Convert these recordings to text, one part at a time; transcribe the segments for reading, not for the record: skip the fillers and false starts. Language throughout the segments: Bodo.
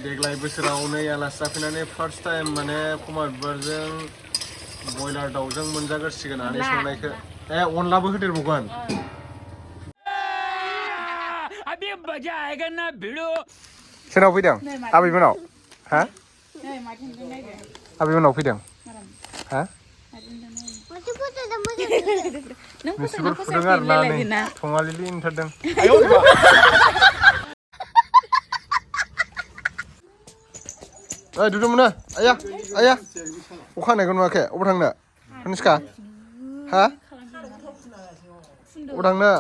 देग्लाय बोसोराव नै आलासि जाफैनानै फार्स्ट टाइम माने खमा बिबारजों बयलार दाउजों मोनजागोरसिगोन आनै संनायखौ अनलाबो होदेरबावगोन सोरनाव फैदों आबैमोनाव हा आबैमोनाव फैदों हा नोंसोरबो फुदों आरोना नै थङालिलि ओंखारदों दुदु मोनो आया आया अखा हानायखौ नुवाखै अबाव थांनो कनिष्का हा अबाव थांनो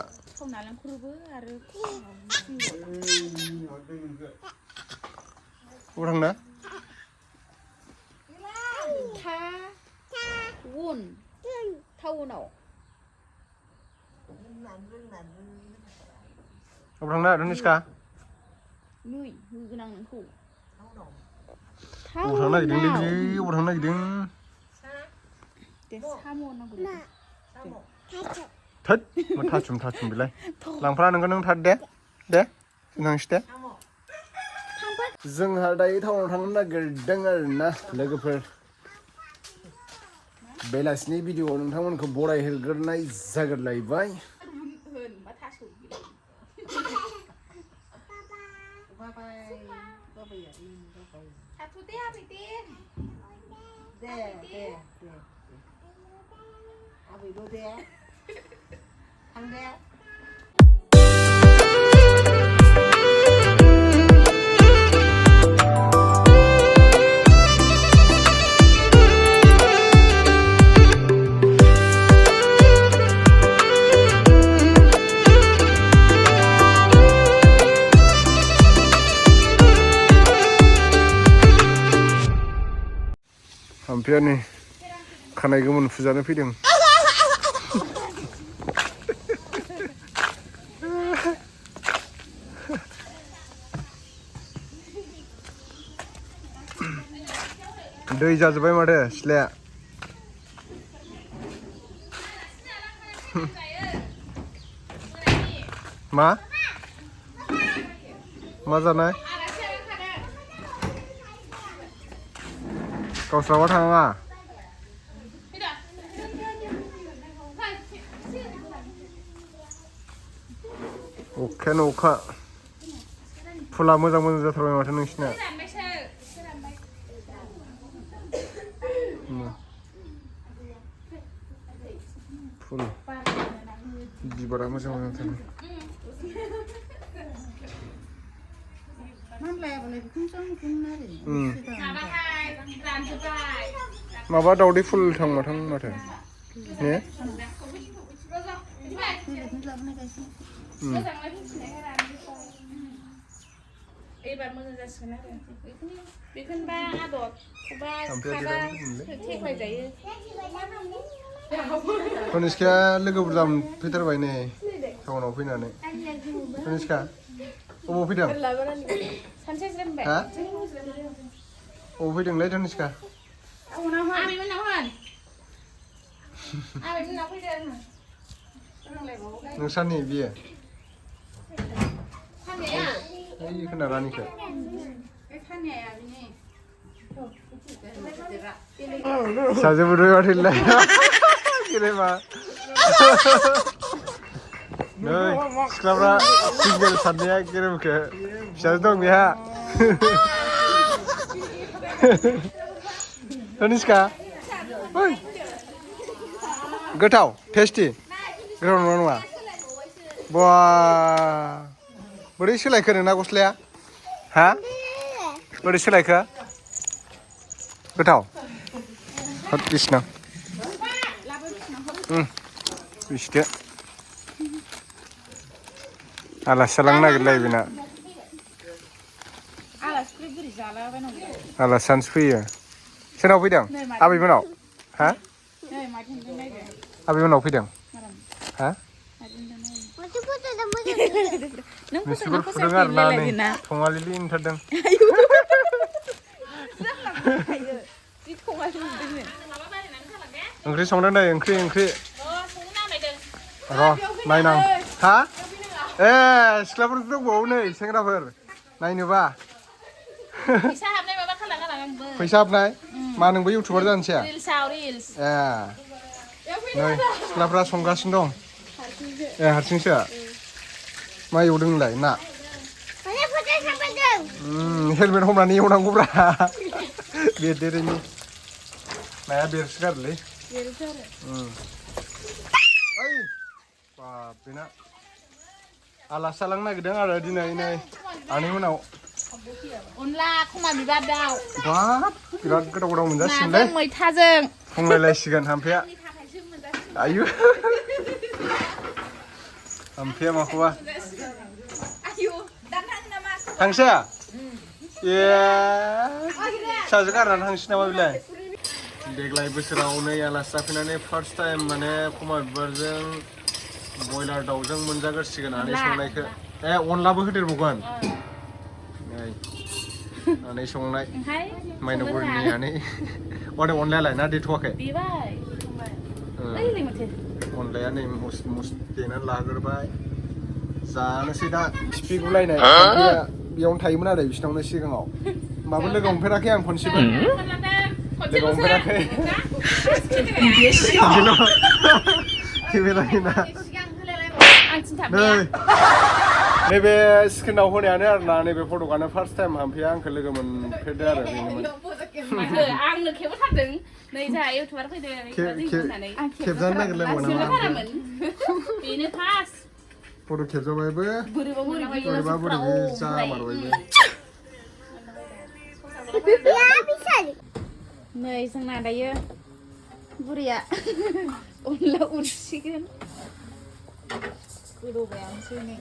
अबाव थांनो टाउनाव अबाव थांनो कनिष्का नै होगोन आं नोंखौ अबाव थांनो नागिरदोंलै बियो अबाव थांनो नागिरदों थोद मा थासुम बेलाय लांफा नोंखौ नों थाद दे थांसै दे जोंहा दायो टाउनाव थांनो नागिरदों आरोना लोगोफोर बेलासिनि भिडिअ'आव नोंथांमोनखौ बराय होग्रोनाय जाग्रोलायबाय ओमफ्राय नै खानाय गोमोन फुजानो फैदों दै जाजोब्बाय माथो सिथ्लाया मा जानाय गावस्राबा थाङा अखायानो अखा फुला मोजां जाथारबाय माथो नोंसिना फुल बिबारा मोजां जाथारबाय माबा दावदै फुल थांमाथां माथो ने एबार मोजां जासिगोन आरो बेखौनोबा आदबखौबा खाबा थेख्लाय जायो कनिष्काया लोगो बुरजा फैथारबाय नै टाउनाव फैनानै कनिष्का अबाव फैदों हा अबाव फैदोंलै कनिष्का नोंसानि बियो खोना रानिखौ फिसाजो बोरबाय माथोलाय गेलेमा नै सिख्लाफ्रा सिंगेल साननाया गेलेमखौ फिसाजो दं बेहा कनिष्का गोथाव टेस्टि गोथाव नङा नङा बा बोरै सोलायखो नोंना गस्लाया हा बोरै सोलायखो गोथाव हट कृष्ण बिसिदो आलासि जालांनो नागिरलाय बेना आलासि जानोसो फैयो सोरनाव फैदों आबैमोनाव हा आबैमोनाव फैदों हा नोंसोरबो फुदों आरोना नै थङालिलि ओंखारदों ओंख्रि संदों नै ओंख्रि र' नायनां हा ए सिख्लाफोर दंबावो नै सेंग्राफोर नायनोबा फैसा हाबनाय माबा खालामना आंबो फैसा हाबनाय मा नोंबो इउटुबार जानोसै रिल्सआव रिल्स ए नै सिख्लाफ्रा संगासिनो दं ए हारसिंसो मा एवदों नोंलाय ना हेलमेट हमनानै एवनांगौब्रा बेदेरैनि नाया बेरसोगारोलै ओइ बाब बेना आलासि जालांनो नागिरदों आरो दिनै नै आनै मोनाव अनला खमा बिबार दाउ बाब बिराद गोथाव गोथाव मोनजासिगोनलै मैथाजों संलायलायसिगोन हामफेया आयु हामफेया माखौबा थांसै ए फिसाजो गारनानै थांसै नामा बेलाय देग्लाय बोसोराव नै आलासि जाफैनानै फार्स्ट टाइम माने खमा बिबारजों बयलार दाउजों मोनजागोरसिगोन आनै संनायखौ ए अनलाबो होदेरबावगोन नै आनै संनाय माइनावगुरिनि आनै माथो अनलायालाय ना देथ'वाखै अनलाया नै मस देनानै लाग्रोबाय जानोसै दा खिफिगुलायनाय बेयावनो थायोमोन आरो बिसिनावनो सिगाङाव होमबाबो लोगो हमफेराखै आं खनसेबो लोगो हमफेराखै नैबे स्क्रिनाव होनायानो आरोना नैबे फटकआनो फार्स्ट टाइम हामफेया आंखौ लोगो मोनफेरदो आरो बेनोमोन आंनो खेबथारदों नै जोंहा इउटुबार फैदों खेबजानो नागिरलायबावो नामा बेनो फार्स्ट फट' खेबजाबायबो बोरैबा बोरैबि जामारबायबो नै जोंना दायो बुरिया अनला उरसिगोन गोदौबायानोसै नै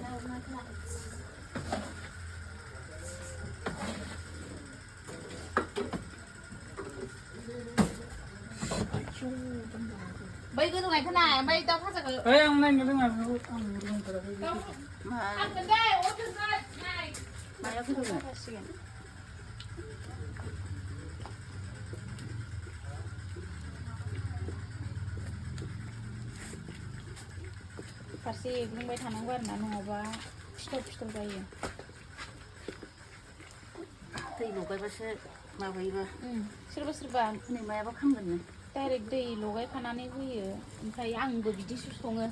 बै गोदौनायखौ नाय ओमफ्राय दाउ फाजाखौ आं नायनो रोङा बेखौ आं रोंफेराखै हागोन दे अरजोंसो नाय माया गोदौगोन फारसे एग्लुंबाय थानांगौ आरोना नङाबा फिथर फिथर जायो दै लगायबासो माबायोबा सोरबा सोरबा नै मायाबा खामगोन डाइरेक्ट दै लगायफानानै होयो ओमफ्राय आंबो बिदिसो सङो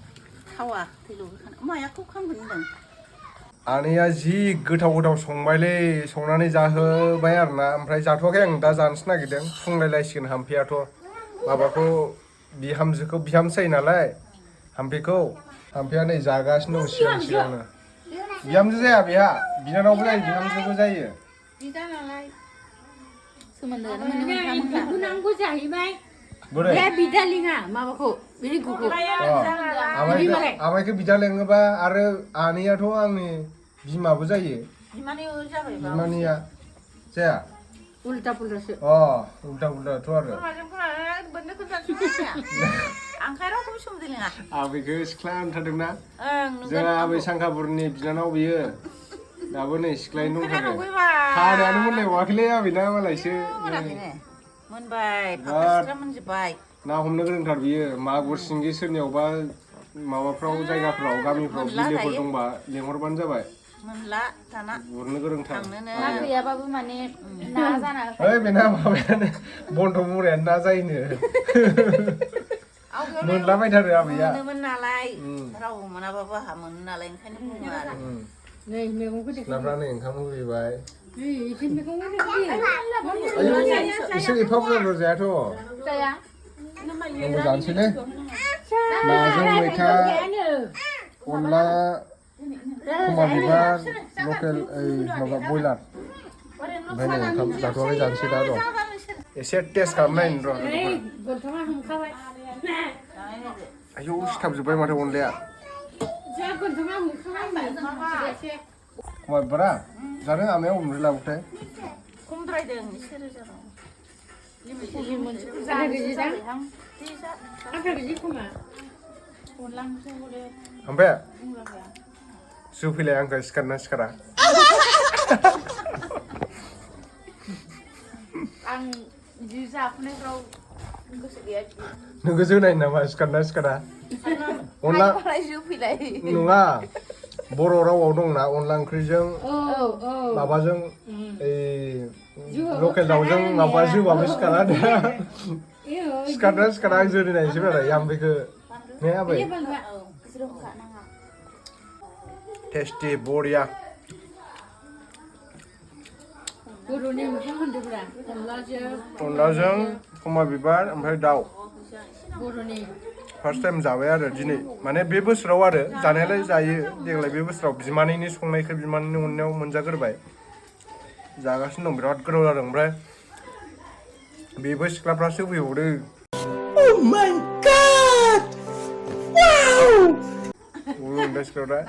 थावा दै लगायखाना मायाखौ खामगोन होनदों आनैया जि गोथाव गोथाव संबायलै संनानै जाहोबाय आरोना ओमफ्राय जाथ'वाखै आं दा जानोसो नागिरदों फुंलायलायसिगोन हामफेयाथ' माबाखौ बिहामजोखौ बिहामजो जायो नालाय हामफेखौ हामफेया नै जागासिनो दं सिगां सिगांनो बिहामजो जाया बेहा बिनानावबो जायो बिहामजोबो जायो बिदा नालाय सोमोन्दोआनो मोननै नांगौ जाहैबाय बोरै बे बिदा लिङा माबाखौ बिनि गुगु आमाइखौ बिदा लेङोबा आरो आनैयाथ' आंनि बिमाबो जायो बिमानैया जाबाय बिमानैया जाया उल्टा पुल्टासो उल्टा पुल्टाथ' आरो आंखाय रावखौबो सोमोन्दो लिङा आबैखौ सिख्ला होनथारदोंना ओं जोंहा आबै सांखापुरनि बिनानाव बियो दाबो नै सिख्लायैनो दंथारो हानायानो मोनलायबावाखैलै आबैना मालायसो मोनबाय फाख्रा मोनजोब्बाय ना हमनो गोरोंथार बियो मागुर सिंगि सोरनियावबा माबाफ्राव जायगाफ्राव गामिफ्राव बिलोफोर दंबा लेंहरबानो जाबाय मोनला दाना गुरनो गोरोंथार ना गैयाबाबो माने ना जाना ओइ बेना माबायानो बन्थ' मुरायानो ना जायोनो मोनलाबायथारो आबैया मोनोमोन नालाय रावबो मोनाबाबो आहा मोनो नालाय ओंखायनो बुङो आरो नै मैगंखौ सिख्लाफ्रा नै ओंखाम होफैबाय एसे मैगं इसोर एफा बुरजा जायाथ' जाया आंबो जानोसैलै नाजों मैथा अनला खमा बिबार लकेल माबा बयलार ओमफ्राय नै ओंखाम जाथ'वाखै जानोसै दा र' एसे टेस्ट खालामनायनि र' गन्थङा हमखाबाय आयौ सिथाबजोब्बाय माथो अनलाया गन्थङा हमखाबाय खमा बिबारा जानो आमाया अबेनिफ्राय लाबोथाय खमद्रायदों एसे रोजा दं ओमफ्राय जुफैलाय आंखौ सिखारना सिखारा आं बिदि जाफुनायफ्राव गोसो गैया नोंखौ जोनाय नामा सिखारना सिखारा अनला नङा बर' रावाव दंना अनला ओंख्रिजों माबाजों लकेल दाउजों माबा जिउआबो सिखारा दा सिखारा जोरिनायसो बारा यामबेखौ ने आबै टेस्टि बरिया बर'नि ओंख्रि होनदोंब्रा अनलाजों खोमा बिबार ओमफ्राय दाउ बर'नि फार्स्ट टाइम जाबाय आरो दिनै माने बे बोसोराव आरो जानायालाय जायो देग्लाय बे बोसोराव बिमानैनि संनायखौ बिमानैनि अननायाव मोनजाग्रोबाय जागासिनो दं बिराद गोथाव जादों ओमफ्राय बेबो सिख्लाफ्रासो फैबावदों Oh my god! Wow! उन्दै सिख्लाफ्रा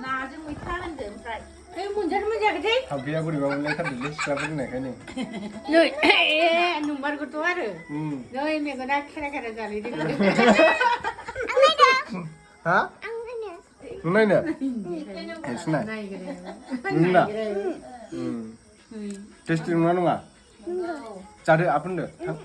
नाजों मैथा होनदों ओमफ्राय मोनजानो मोनजायाखै थाम्फैया बोरैबा मोनलायथारदोंलै सिख्लाफोर होननायखायनो नै नंमारगौथ' आरो नै मेगना खेरा खेरा जालायदों हा नों नायनो सिनाय नोंना टेस्टि नङा नङा जादो आफोनदो थां